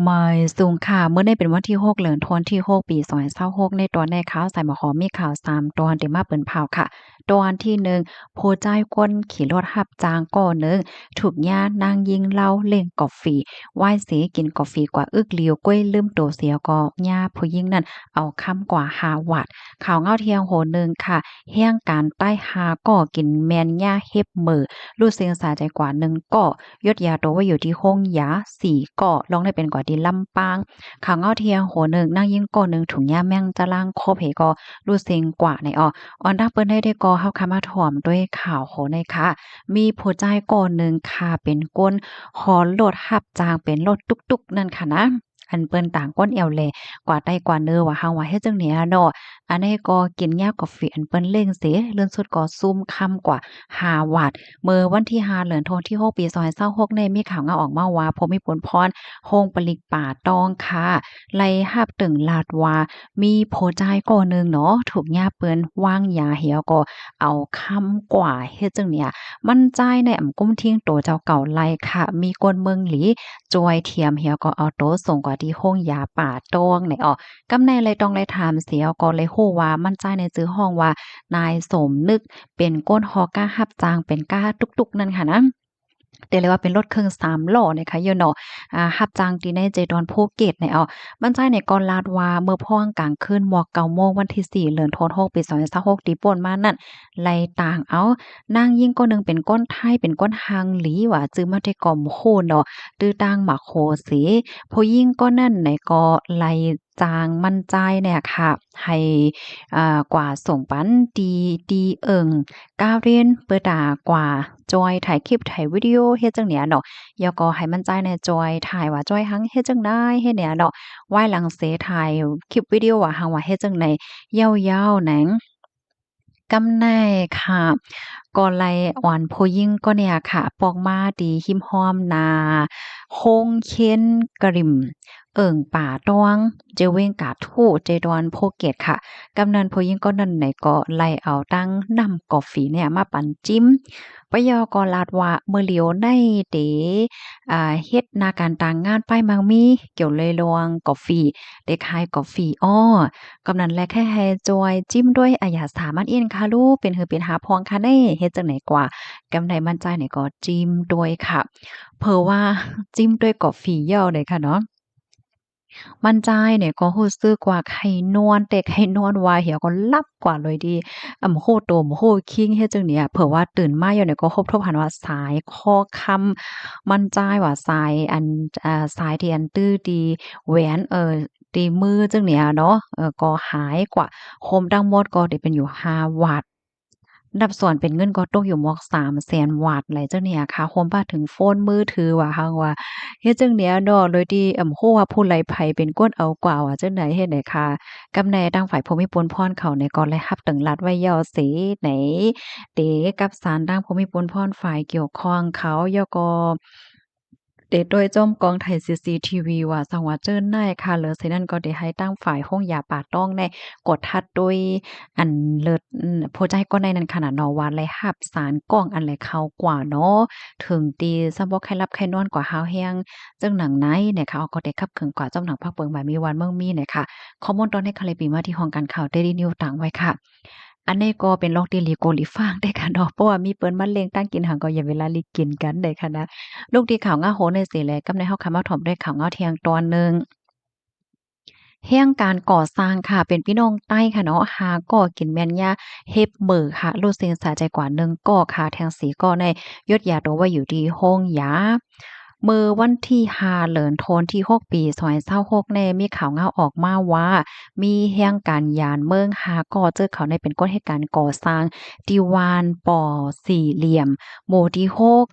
ໝາຍສູງຄ່ະ ມື້ນີ້ເປັນວັນທີຫົກ ເດືອນທັນວາທີຫົກ ປີສອງພັນຊາວຫົກ ໃນຕອນນີ້ຂ່າວສາຍໝາກຫອມມີຂ່າວສາມຕອນທີ່ມາເປີນເຜົາຄ່ະ. ຕອນທີໜຶ່ງ ຜູ້ຊາຍຄົນຂີ່ລົດຮັບຈ້າງກໍໜຶ່ງ ຖືກຍານາງຍິງລາວເລັ່ງກອບຟີ ວາຍເສກິນກອບຟີກວ່າອຶກຫຼຽວ ກ້ວຍລືມໂຕເສຍກໍຍາຜູ້ຍິງນັ້ນເອົາຄຳກວ່າຫ້າຫວາດ. ຂ່າວເງົາທ່ຽງຫົວໜຶ່ງຄ່ະ ແຮງການຕາຍຫ້າກໍ ກິນແມ່ນຍາເຫັບເໝີ ຫຼຸດສິ່ງສາໃຈກວ່າໜຶ່ງກໍ ຢຸດຢາໂຕໄວ້ຢູ່ທີ່ໂຮງຢາສີ່ກໍ ລອງໄດ້ເປັນກວ່າທີ່ລຳປາງ. ຂ່າວເງົາທ່ຽງຫົວໜຶ່ງ ນາງຍິງກໍໜຶ່ງ ຖົງຍາແມ່ງຈະລ້າງຄົບເຫກໍ ຫຼຸດສິ່ງກວ່າໃນອອກ ອອນຕາເປີນໄດ້ເດ້ກໍ ເຮົາຄາມາຖອມດ້ວຍຂ່າວໂຫໃນຄ່ະ ມີຜູ້ຊາຍກໍໜຶ່ງຄ່ະ ເປັນຄົນຂີ່ລົດຮັບຈ້າງ ເປັນລົດຕຸກໆນັ້ນຄ່ະນະ ອັນເປັນຕ່າງຄົນແອວແລ ກວ່າໃຕ້ກວ່າເໜືອວ່າ ເຮົາວ່າເຮັດຈັ່ງນີ້ເນາະ ອັນນີ້ກໍກິນຍາກອບຟີອັນເພິ່ນເລັ່ງເສ ເລື່ອນສຸດກໍຊຸ່ມຄຳກວ່າຫ້າຫວາດ. ເມື່ອວັນທີຫ້າ ເດືອນທັນວາທີຫົກ ປີສອງພັນຊາວຫົກນີ້ ມີຂ່າວເງົາອອກມາວ່າ ຜູ້ມີບຸນພອນ ໂຮງຜະລິດປ່າຕອງຄ່ະ ໄດ້ຮັບເຖິງລາດວ່າ ມີຜູ້ຊາຍກໍໜຶ່ງເນາະ ຖືກຍາເພິ່ນວາງຢາເຫແລ້ວກໍເອົາຄຳກວ່າເຮັດຈັ່ງນີ້ ມັນຊາຍໃນອຳກຸ້ມທິງໂຕເຈົ້າເກົ່າໄລຄ່ະ ມີຄົນເມືອງຫຼີ ຊ່ວຍທຽມເຫແລ້ວກໍເອົາໂຕສົ່ງກວ່າທີ່ໂຮງຢາປ່າຕອງໃນອອກ ກຳໃນໄດ້ຕ້ອງໄດ້ຖາມເສແລ້ວກໍໄດ້ຮູ້ວ່າ ມັນຊາຍໃນຊື່ຮ້ອງວ່າ ນາຍສົມນຶກ ເປັນຄົນຫໍກາຮັບຈ້າງ ເປັນກາຕຸກໆນັ້ນຄ່ະນະ ແຕ່ເລີຍວ່າເປັນລົດເຄື່ອງສາມລໍ້ນີ້ຄ່ະຢູ່ເນາະ ອາ ຮັບຈ້າງທີ່ໃນເຈດອນພູເກັດໃນອອກ ມັນຊາຍໃນກໍລາດວ່າ ເມື່ອພອງກາງຄືນໝວກເກົ້າໂມງ ວັນທີສີ່ ເດືອນທັນວາ ປີສອງພັນຊາວຫົກ ທີ່ປົນມານັ້ນ ໄດ້ຕາງເອົານາງຍິງຄົນໜຶ່ງ ເປັນຄົນໄທ ເປັນຄົນຮັ່ງຫຼີວ່າ ຈື່ມາແຕ່ກໍບໍ່ຮູ້ເນາະ ຕື້ຕ່າງໝາກໂຄເສ ຜູ້ຍິງຄົນນັ້ນໃນກໍໄດ້ຈ້າງມັນຊາຍເນຍຄ່ະ ໃຫ້ ອາ ກວ່າສົ່ງປັນທີ່ ທີ່ເອີ່ງກາເວັນ ເພື່ອຕາກວ່າຊ່ວຍຖ່າຍຄລິບ ຖ່າຍວິດີໂອ ເຮັດຈັ່ງເນີ້ຍເນາະ ແລ້ວກໍໃຫ້ມັນຊາຍແນ່ ຊ່ວຍຖ່າຍວ່າຊ່ວຍຮັ່ງເຮັດຈັ່ງໃດ ເຮັດແນ່ເນາະ ວາຍຫຼັງເສຖ່າຍຄລິບວິດີໂອວ່າຮັ່ງວ່າເຮັດຈັ່ງໃດ ຍາວໆນັ້ນ ກຳໃນຄ່ະ ກໍໄດ້ອອນຜູ້ຍິງຄົນເນີ້ຍຄ່ະ ປອກມາທີ່ຮິມຮ່ອມໜ້າໂຮງຮຽນກະລິມ ເອີ່ງປ່າຕອງ ເຈເວັງກາທູ ເຈດອນພູເກັດຄ່ະ ກຳນັ້ນຜູ້ຍິງຄົນນັ້ນໃນກໍໄດ້ເອົາທັງນ້ຳກາເຟເນີ້ຍມາປັນຈິ້ມ ປະໂຫຍດກໍລາດວ່າ ມື້ຫຼຽວໃນເຕ ອາ ເຮັດໜ້າການຕາງງານປ້າຍມັງມີ ກ່ຽວເລີຍລວງກາເຟ ເຕຂາຍກາເຟ ອໍ ກຳນັ້ນແລະ ແຄ່ໃຫ້ຊ່ວຍຈິ້ມດ້ວຍອາຢາສາມັນອິນຄາລູ ເປັນຫືເປັນຫາພອງຄາເນ ເຮັດຈັ່ງໃດກວ່າ ກຳໃນມັນຊາຍນີ້ກໍຈິ້ມດ້ວຍຄ່ະ ເພີວ່າຈິ້ມດ້ວຍກາເຟເຍົາເລີຍຄ່ະເນາະ ມັນຊາຍນີ້ກໍຮູ້ສຶກວ່າໄຂ້ນວນ ແຕ່ໄຂ້ນວນວ່າເຫຍກໍຫຼັບກວ່າໂດຍທີ່ ອຳ ບໍ່ຮູ້ໂຕບໍ່ຮູ້ຄິງເຮັດຈັ່ງນີ້ ເພີວ່າຕື່ນມາຢູ່ນີ້ກໍພົບທົບຫັນວ່າສາຍຄໍຄຳ ມັນຊາຍວ່າສາຍອັນ ອາ ສາຍທີ່ອັນຕື້ທີ່ແຫວນ ເອີ ທີ່ມືຈັ່ງນີ້ເນາະ ເອີ ກໍຫາຍກວ່າ ໂຮມທັງໝົດກໍໄດ້ເປັນຢູ່ຫ້າຫວາດ ນັບສ່ວນເປັນເງິນກໍຕົກຢູ່ໝວກສາມແສນຫວາດແຫຼະເຈົ້າເນຍຄ່ະ ຮວມໄປເຖິງໂຟນມືຖືວ່າ ຮັ່ງວ່າເຮັດຈັ່ງເນຍເນາະ ໂດຍທີ່ ອຳ ບໍ່ຮູ້ວ່າຜູ້ໃດໃຜເປັນຄົນເອົາກວ່າວ່າຈັ່ງໃດເຮັດໃດຄ່ະ ກຳໃນທາງຝ່າຍຜູ້ມີປຸນພອນເຂົານີ້ກໍໄດ້ຮັບເຖິງລັດໄວ້ແລ້ວເສ ໃນເຕກັບສານທາງຜູ້ມີປຸນພອນຝ່າຍກ່ຽວຂ້ອງເຂົາ ແລ້ວກໍ ເຕໂດຍໂຈມກ້ອງຖ່າຍຊີຊີທີວີວ່າ ສັງຫວະເຈີນນາຍຄ່ະ ເລີຍສະນັ້ນກໍໄດ້ໃຫ້ທາງຝ່າຍໂຮງຢາປ່າຕ້ອງແນ່ ກວດທັດໂດຍອັນເລີດ ອືມ ຜູ້ຊາຍກ່ອນໜ້ານັ້ນຂະໜາດເນາະ ວ່າໄດ້ຮັບສານກ້ອງອັນໃດເຂົ້າກວ່າເນາະ ເຖິງທີ່ຊຳບໍ່ໄຄລັບໄຄນອນກວ່າຮາວແຮງ ເຊິ່ງໜັງໃນແນ່ຄ່ະ ກໍໄດ້ຂັບເຄື່ອນກວ່າຈອມໜັງພາກເບິ່ງບານມີວັນເມືອງມີແນ່ຄ່ະ. ຂໍ້ມູນຕອນນີ້ຄ່ະ ໄດ້ປີມາທີ່ຫ້ອງການຂ່າວເດລີນິວຕາງໄວ້ຄ່ະ. ອັນນີ້ກໍເປັນລອກທີ່ຫຼີໂກຫຼີຟາງເດ້ຄ່ະເນາະ ເພາະວ່າມີເພິ່ນມາເລັ່ງຕັ້ງກິນຫາກໍຢ່າເວລາຫຼີກິນກັນເດ້ຄ່ະນະ. ລູກທີ່ຂ່າວງາວໂຫໃນເສແລ ກັບໃນເຮົາຄ່ະມາຖອມດ້ວຍຂ່າວງາວທ່ຽງຕອນໜຶ່ງ. ແຮງການກໍ່ສ້າງຄ່ະ ເປັນພີ່ນ້ອງໃຕ້ຄ່ະເນາະ ຫ້າກໍກິນແມ່ນຢາເຫັບເໝີຄ່ະ ຫຼຸດສິ່ງສາໃຈກວ່າໜຶ່ງກໍຄ່ະ ແທງສີ່ກໍໃນຢຸດຢາຕົວໄວ້ຢູ່ທີ່ໂຮງຢາ. ເມື່ອວັນທີຫ້າ ເດືອນທັນວາທີຫົກ ປີສອງພັນຊາວຫົກນີ້ ມີຂ່າວງາວອອກມາວ່າ ມີແຮງການຢານເມືອງຫ້າກໍ ເຈີເຂົາໃນເປັນຄົນເຮັດການກໍ່ສ້າງ ທີ່ບ້ານປໍສີ່ຫຼ່ຽມ ໝູ່ທີຫົກ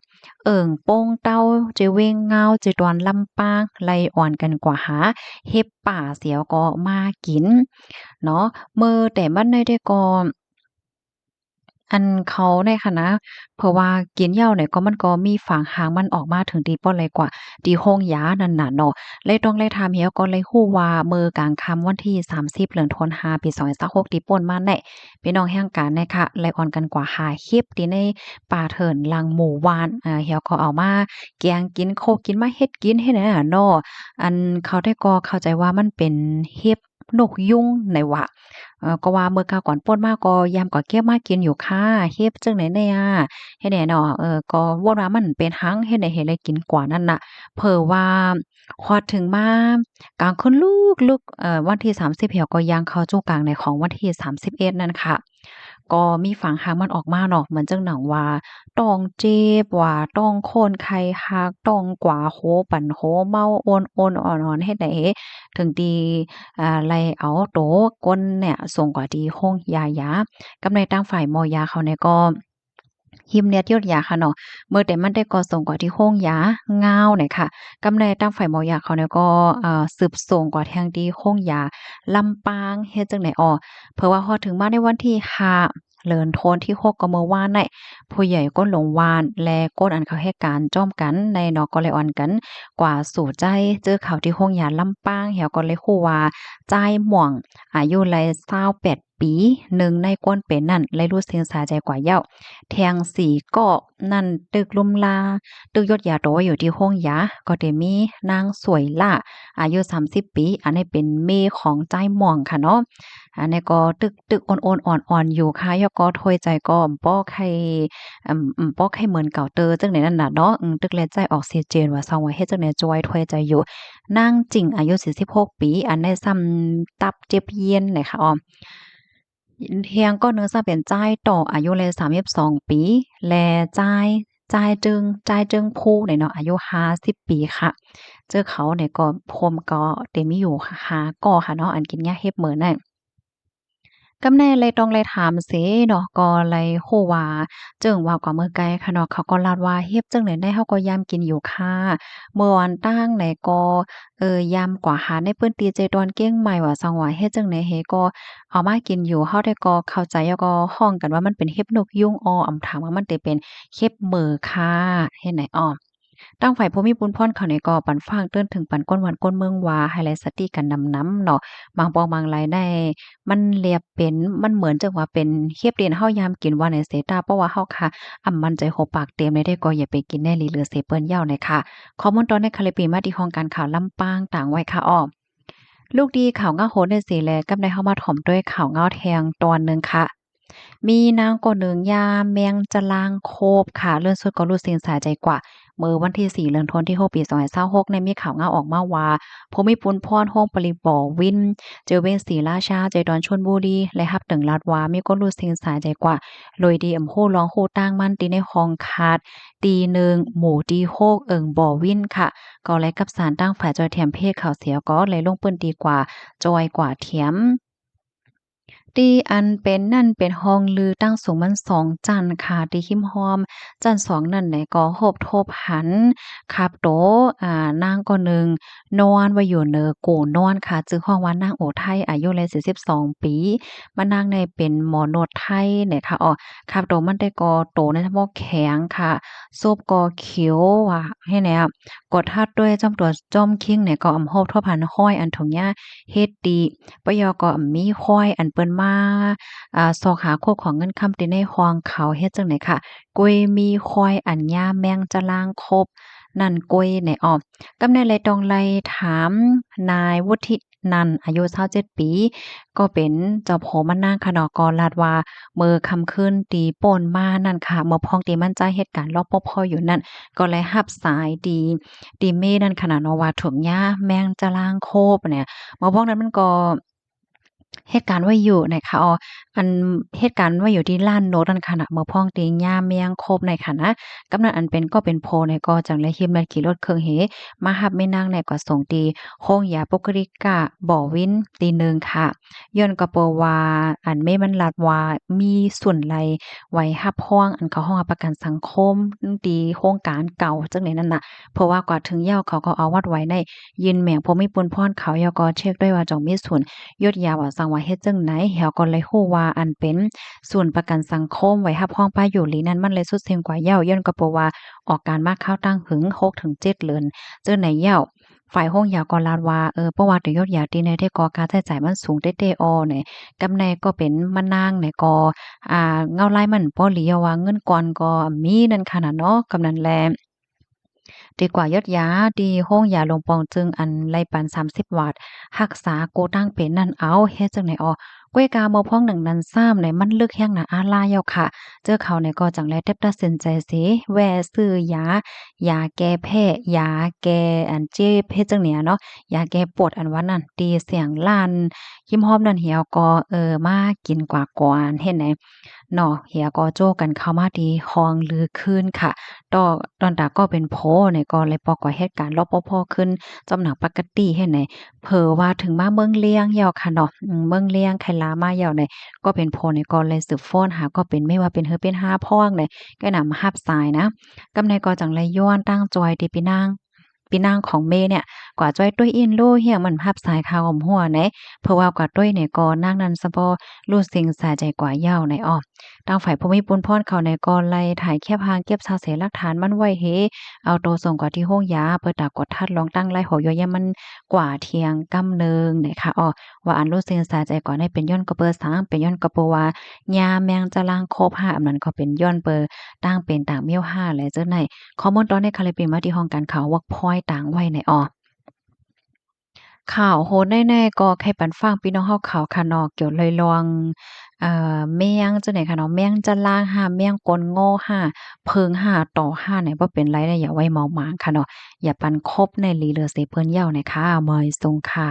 ເອີ່ງໂປ່ງເຕົ້າ ເຈເວັງງາວ ເຈດວນລຳປາງ ໄລ່ອອນກັນກວ່າຫາເຫັບປ່າ ສຽວກໍມາກິນເນາະ. ເມື່ອແຕ່ບັດໃດແຕ່ກໍ ອັນເຂົາໃນຫັ້ນນະ ເພາະວ່າກິນຢາແລ້ວກໍມັນກໍມີຝາງຮ່າງມັນອອກມາເຖິງທີ່ປ່ອນໄລກວ່າທີ່ໂຮງຢານັ້ນນະເນາະ. ໄລຕ້ອງໄລຖາມແລ້ວກໍໄລຮູ້ວ່າ ເມື່ອກາງຄ່ຳວັນທີສາມສິບ ເດືອນທັນວາ ປີສອງພັນຊາວຫົກ ທີ່ປົນມາແນະ ພີ່ນ້ອງແຮງການນະຄະ ໄລອ່ອນກັນກວ່າຫາເຫັບທີ່ໃນປ່າເຖິງຫຼັງໝູ່ບ້ານ ແລ້ວກໍເອົາມາແກງກິນ ໂຄກກິນ ມາເຮັດກິນເຮັດແນວນັ້ນເນາະ. ອັນເຂົາແຕ່ກໍເຂົ້າໃຈວ່າມັນເປັນເຫັບ ນົກຍຸງໃນວ່າ ເອີ ກໍວ່າເມື່ອຄາວກ່ອນປົນມາກໍຢາມກໍເກັບມາກິນຢູ່ຄ່າ ເຮັດຈັ່ງໃດແດ່ ເຮັດແດ່ເນາະ ເອີ ກໍວົນວ່າມັນເປັນຫຍັງ ເຮັດໃດເຮັດໄດ້ກິນກວ່ານັ້ນນະ. ເຜີວ່າຮອດເຖິງມາກາງຄືນລຶກໆ ເອີ ວັນທີສາມສິບ ແລ້ວກໍຍ່າງເຂົ້າສູ່ກາງໃນຂອງວັນທີສາມສິບເອັດນັ້ນຄ່ະ ກໍມີຝາງຮ່າງມັນອອກມາເນາະ ເໝືອນຈັ່ງໜັງວ່າ ຕ້ອງເຈັບ ວ່າຕ້ອງໂຄນໄຂ້ຫັກ ຕ້ອງກວາ ໂຫປັນໂຫເມົາ ໂອນໆ ອອນໆ ເຮັດໃດເຮັດ ເຖິງທີ່ ອ່າ ໄລ່ເອົາໂຕຄົນເນຍສົ່ງກວ່າທີ່ໂຮງຢາຢາ. ກຳໃນທາງຝ່າຍໝໍຢາເຂົາເນຍກໍ ຮິມແນດຢົດຢາຄ່ະເນາະ ເມື່ອແຕ່ມັນໄດ້ກໍສົ່ງກວ່າທີ່ໂຮງຢາງາວເນຍຄ່ະ. ກຳໃນທາງຝ່າຍໝໍຢາເຂົາເນຍກໍ ເອີ ສືບສົ່ງກວ່າແທງທີ່ໂຮງຢາລຳປາງ ເຮັດຈັ່ງໃດອໍ ເຜີວ່າຮອດເຖິງມາໃນວັນທີຫ້າ ເດືອນທັນວາທີ່ຫົກ ກໍເມື່ອວານໃນ ຜູ້ໃຫຍ່ກົ້ນຫຼວງວານ ແລະ ກົ້ນອັນເຂົາເຮັດການພ້ອມກັນໃນເນາະ ກໍເລີຍອ່ອນກັນກວ່າສູ່ໃຈ ເຈີເຂົ້າທີ່ໂຮງຢາລຳປາງ ແລ້ວກໍເລີຍຮູ້ວ່າ ຈາຍມ່ວງ ອາຍຸໄລຊາວແປດປີ ໜຶ່ງໃນຄົນເປັນນັ້ນ ໄລຫຼຸດສິ່ງສາຍໃຈກວ່າແລ້ວ ແທງສີ່ກໍ ນັ້ນ ຕຶກລຸມລາ ຕຶກຢົດຢາໂຕໄວ້ຢູ່ທີ່ໂຮງຢາ ກໍໄດ້ມີນາງສວຍຫຼ້າ ອາຍຸສາມສິບປີ ອັນນີ້ເປັນແມ່ຂອງຈາຍມ່ວງຄ່ະເນາະ. ອັນນີ້ກໍຕຶກໆ ໂອນໆ ອອນໆ ຢູ່ຄ່ະ ແລ້ວກໍຖ້ວຍໃຈກໍບໍ່ຄ່ອຍ ອືມ ບໍ່ຄ່ອຍເໝືອນເກົ່າເຕີ ຈັ່ງໃດນັ້ນນະເນາະ ອືມ ຕຶກແລໃຈອອກຊີເຈນວ່າ ຊາວວ່າເຮັດຈັ່ງໃດ ຈອຍຖ້ວຍໃຈຢູ່. ນາງຈິງ ອາຍຸສີ່ສິບຫົກປີ ອັນນີ້ຊ້ຳຕັບເຈັບຢຽນເນຍຄ່ະ ອອມ ແຮງກ້ອນໜຶ່ງຊ້ຳເປັນຈາຍຕໍ່ ອາຍຸໄລສາມສິບສອງປີ ແລະ ຈາຍ ຈາຍເຈິງ ຈາຍເຈິງພູເນຍເນາະ ອາຍຸຫ້າສິບປີຄ່ະ. ເຈີເຂົາເນຍກໍໂຮມກໍເຕັມມີຢູ່ຫ້າກໍຄ່ະເນາະ ອັນກິນຢາເຫັບເໝີນນັ້ນ. ກຳໃນໄລ່ຕ້ອງໄລ່ຖາມເສເນາະ ກໍໄລ່ຮູ້ວ່າ ເຈີວ່າກວ່າເມືອໄກຄ່ະເນາະ ເຂົາກໍລາດວ່າ ເຮັດຈັ່ງໃດແດ່ ເຮົາກໍຢາມກິນຢູ່ຄ່ະ ເມື່ອວານຕາງໃນກໍ ເອີ ຢາມກວ່າຫາໃນພື້ນທີ່ເຈດອນກຽງໃໝ່ວ່າ ຊາວວ່າເຮັດຈັ່ງໃດເຮກໍ ເອົາມາກິນຢູ່ ເຮົາແຕ່ກໍເຂົ້າໃຈ ແລ້ວກໍຮ້ອງກັນວ່າມັນເປັນເຫັບນົກຍຸງ ອໍ ອຳຖາມວ່າມັນເປັນເຫັບເໝີຄ່ະ ເຮັດໃດ ອໍ. ທາງຝ່າຍຜູ້ມີບຸນພອນເຂົານີ້ກໍປັນຝາກເຕືອນເຖິງປັນຄົນບ້ານຄົນເມືອງວ່າ ໃຫ້ໄລສະຕິກັນນຳໆ ເນາະ ບາງບ່ອນບາງລາຍໄດ້ ມັນລຽບເປັນ ມັນເໝືອນຈັ່ງວ່າເປັນເຫັບທີ່ເຮົາຢາມກິນວ່າແນວເສ ຖ້າເພາະວ່າເຮົາຄ່ະ ອຳໝັ້ນໃຈຫົວປາກເຕັມໃດໆ ກໍຢ່າໄປກິນແດ່ ຫຼີເຫຼືອເສເປີ້ນຢາວເນຍຄ່ະ. ຂໍ້ມູນຕອນນີ້ຄ່ະ ໄດ້ປີມາທີ່ຫ້ອງການຂ່າວລຳປາງຕາງໄວ້ຄ່ະ ອອກ ລູກດີຂ່າວເງົາໂຫດແດ່ເສ ແລະ ກັບໃນເຮົາມາຖອມດ້ວຍຂ່າວເງົາແທງຕອນໜຶ່ງຄ່ະ. ມີນາງກໍໜຶ່ງ ຍາແມງຈະລາງໂຄບຄ່ະ ເລື່ອງສຸດກໍຫຼຸດສິ່ງສາຍໃຈກວ່າ ເມື່ອວັນທີສີ່ ເດືອນທັນວາ ປີສອງພັນຊາວຫົກ ໃນມີຂ່າວເງົາອອກມາວ່າ ຜູ້ມີບຸນພອນ ໂຮງຜະລິດບໍ່ວິນ ເຈເວັນສີລາຊາ ເຈດອນຊົນບູລີ ໄດ້ຮັບເຖິງລາດວ່າ ມີຄົນຫຼຸດສິ່ງສາຍໃຈກວ່າ ໂດຍທີ່ບໍ່ຮູ້ລ່ອງຮູ້ຕ່າງມັນ ທີ່ໃນຫ້ອງຄາດ ຕີໜຶ່ງ ໝູ່ທີຫົກ ເອີງບໍ່ວິນຄ່ະ ກໍໄດ້ປະສານທາງຝ່າຍຈ່ອຍແຖມເພດເຂົາເສຍ ກໍໄດ້ລົງພື້ນທີ່ກວ່າ ຈ່ອຍກວ່າແຖມ ທີ່ອັນເປັນນັ້ນເປັນຫ້ອງລືຕັ້ງສູງມັນສອງຊັ້ນຄ່ະ ທີ່ຮິມຮ່ອມຊັ້ນສອງນັ້ນແຫຼະ ກໍພົບທົບຫັນ ຄາບໂຕ ອາ ນາງກໍໜຶ່ງ ນອນໄວ້ຢູ່ເໜີໂກນອນຄ່ະ ຊື່ຮ້ອງວ່ານາງໂອໄທ ອາຍຸໄລສີ່ສິບສອງປີ ມານາງນີ້ເປັນໝໍນົດໄທແຫຼະຄ່ະ ອໍ ຄາບໂຕມັນແຕ່ກໍໂຕໃນສະໝອກແຂງຄ່ະ ສົບກໍຂຽວວ່າ ໃຫ້ແນວ ກໍທັດດ້ວຍຈ້ອມຕົວຈ້ອມຄີງນີ້ ກໍອຳພົບທົບຫັນຮອຍອັນຖົງຫຍ້າເຮັດຕີ ປະຍອກກໍອຳມີຄວາຍອັນເພິ່ນມາ ອາ ຊອກຫາໂຄດຂອງເງິນຄຳທີ່ໃນຫ້ອງເຂົາເຮັດຈັ່ງໃດຄະ ກ້ວຍມີຄວາຍອັນຍາແມງຈະລາງຄົບນັ້ນກ້ວຍແນ່ອອກ. ກຳແນໄລຕ້ອງໄລຖາມນາຍວຸດທິ ນັນ ອາຍຸຊາວເຈັດປີ ກໍເປັນເຈົ້າໂພມານາງຄະເນາະ ກໍລາດວ່າ ເມື່ອຄ່ຳຄືນທີ່ປົນມານັ້ນຄະ ເມື່ອພອງທີ່ມັນຈະເຮັດການ ລອປພ ຢູ່ນັ້ນ ກໍໄດ້ຮັບສາຍທີ່ ທີ່ເມນັ້ນຄະນະເນາະ ວ່າຖືກຍາແມງຈະລາງໂຄບເນຍ ເມື່ອພອງນັ້ນມັນກໍເຮັດການໄວ້ຢູ່ນະຄະ ອໍ ອັນເຮັດການໄວ້ຢູ່ທີ່ລານໂນດນັ້ນຄະນະ ເມື່ອພອງທີ່ຍາແມງໂຄບໃນຄະນະ ກຳນັ້ນອັນເປັນກໍເປັນໂພເນຍ ກໍຈັ່ງໄດ້ຮີບເລັດຂີ່ລົດເຄື່ອງເຮ ມາຮັບແມ່ນາງແນະ ກໍສົ່ງທີ່ໂຮງຢາປົກກະລິກະບໍ່ວິນທີໜຶ່ງຄະ ຍ້ອນກໍເພາະວ່າ ອັນແມ່ມັນລາດວ່າມີສູນໄລໄວ້ຮັບຮອງ ອັນເຂົາຮ້ອງວ່າປະກັນສັງຄົມ ທີ່ໂຄງການເກົ່າຈັ່ງໃດນັ້ນນະ ເພາະວ່າກວ່າເຖິງຍາວ ເຂົາກໍເອົາວັດໄວ້ໃນ ຍື່ນແມງຜູ້ມີປຸນພອນເຂົາ ແລ້ວກໍເຊັກດ້ວຍວ່າຈົ່ງມີສູນຢົດຢາວ່າຊັ້ນ ວ່າເຮັດຈັ່ງໃດ ແລ້ວກໍເລີຍຮູ້ວ່າອັນເປັນສູນປະກັນສັງຄົມໄວ້ຮັບຮອງປ້າຢູ່ຫຼີນັ້ນ ມັນເລີຍສຸດເສັງກວ່າເຍົາ ຍ້ອນກໍເພາະວ່າອອກການມາຄາວຕັ້ງຫຶງ ຫົກເຖິງເຈັດເດືອນ ເຈີໃນເຍົາ. ຝ່າຍໂຮງຢາກໍລາດວ່າ ເອີ ເພາະວ່າໄດ້ຢົດຢາຕີໃນແທ້ກໍຄ່າໃຊ້ຈ່າຍມັນສູງແທ້ໆ ອໍ ແນ ກຳໃນກໍເປັນມານາງແນກໍ ອ່າ ເງົາລາຍມັນບໍ່ຫຼີ ວ່າເງິນກ່ອນກໍມີນັ້ນຂະໜາດເນາະ ກຳນັ້ນແລ ດີກວ່າຢົດຢາທີ່ໂຮງຢາຫຼວງປອງຈຶ່ງ ອັນໄລ່ປັນສາມສິບວາດ ຮັກສາກູ້ຕັ້ງເປັນນັ້ນເອົາ ເຮັດຈັ່ງໃດອໍ? ກ້ວຍກາເມື່ອພວງໜຶ່ງນັ້ນຊ້ຳໃນມັນເລິກແຮງໜາອາລາເຍົາຂະ ເຈີເຂົາໃນກໍຈັ່ງແລແຕັບຕັດສິນໃຈເສ ແວ່ຊື້ຢາ ຢາແກ້ແພ້ ຢາແກ້ອັນເຈັບ ເຮັດຈັ່ງໃດເນາະ ຢາແກ້ປວດອັນວ່ານັ້ນ ທີ່ສຽງລ້ານຮິມຮອບນັ້ນ ແລ້ວກໍ ເອີ ມາກິນກວ່າກ່ອນ ເຮັດໃດ ເນາະ ແລ້ວກໍໂຈ້ກັນເຂົ້າມາທີ່ຫ້ອງລືຄືນຂະ ຕອນ ຕອນຕາກໍເປັນໂພໃນກໍເລີຍປະກອບເຫດການລອບພໍໆ ຂຶ້ນຈອມໜັງປະກະຕິເຮັດໃດ ເຜີວ່າເຖິງມາເມືອງລຽງແລ້ວຂະເນາະ ເມືອງລຽງໄຄລາມາແລ້ວໃນ ກໍເປັນໂພໃນກໍເລີຍສືບຟ້ອນຫາກໍເປັນແມ່ວ່າເປັນເຮືອເປັນຫາພ້ອງໃນ ກໍນຳຮັບສາຍນະ ກຳໃນກໍຈັ່ງເລີຍຍ້ອນຕັ້ງຈອຍທີ່ພີ່ນາງ ພີ່ນາງຂອງເມເນຍ ກວ່າຈ້ອຍຕຸ້ຍອິນຮູ້ຮຽງມັນຮັບສາຍຂ່າວຫົວໃນ ເພີວ່າກວ່າຕຸ້ຍເນຍກໍນາງນັ້ນສະເພາະຮູ້ເສັງສາໃຈກວ່າເຍົາໃນອອກ ທາງຝ່າຍຜູ້ມີບຸນພອນເຂົາໃນກໍໄລ່ຖ່າຍແຄບຮ່າງເກັບສາເສຫຼັກຖານມັນໄວ້ເຮ ເອົາໂຕສົ່ງກວ່າທີ່ໂຮງຢາ ເພື່ອຕາກວດທັດລອງຕັ້ງລາຍຫົວຢ່ອຍຍາມັນກວ່າທຽງກຳໜຶ່ງໃນຄະອອກ ວ່າອັນຮູ້ເສັງສາໃຈກວ່າໃນເປັນຍ້ອນກໍເປີສາງ ເປັນຍ້ອນກໍເປີວ່າ ຍາແມງຈະລາງຄົບຫ້າ ອັນນັ້ນກໍເປັນຍ້ອນເປີຕ່າງເປັນຕ່າງມີວຫ້າ ແລະ ເຈີໃນ ຂໍ້ມູນຕອນນີ້ຄະເລີຍເປັນມາທີ່ຫ້ອງການຂ່າວ Workpoint ຕາງໄວ້ໃນອອກ ຂ່າວໂຫດໃນໆ ກໍໃຫ້ປັນຟັງພີ່ນ້ອງເຮົາເຂົາຄະເນາະ ກ່ຽວເລີຍລອງ ເອີ ແມງຈັ່ງໃດຄະເນາະ ແມງຈະລາງຫ້າ ແມງກົນງໍຫ້າ ເຜິ້ງຫ້າ ຕໍ່ຫ້າ ນີ້ບໍ່ເປັນໄລນະ ຢ່າໄວ້ເມົາໝາງຄະເນາະ ຢ່າປັນຄົບໃນຫຼີເຫຼືອເສເພິ່ນເຍົານະຄະ ມອຍຊົງຄະ.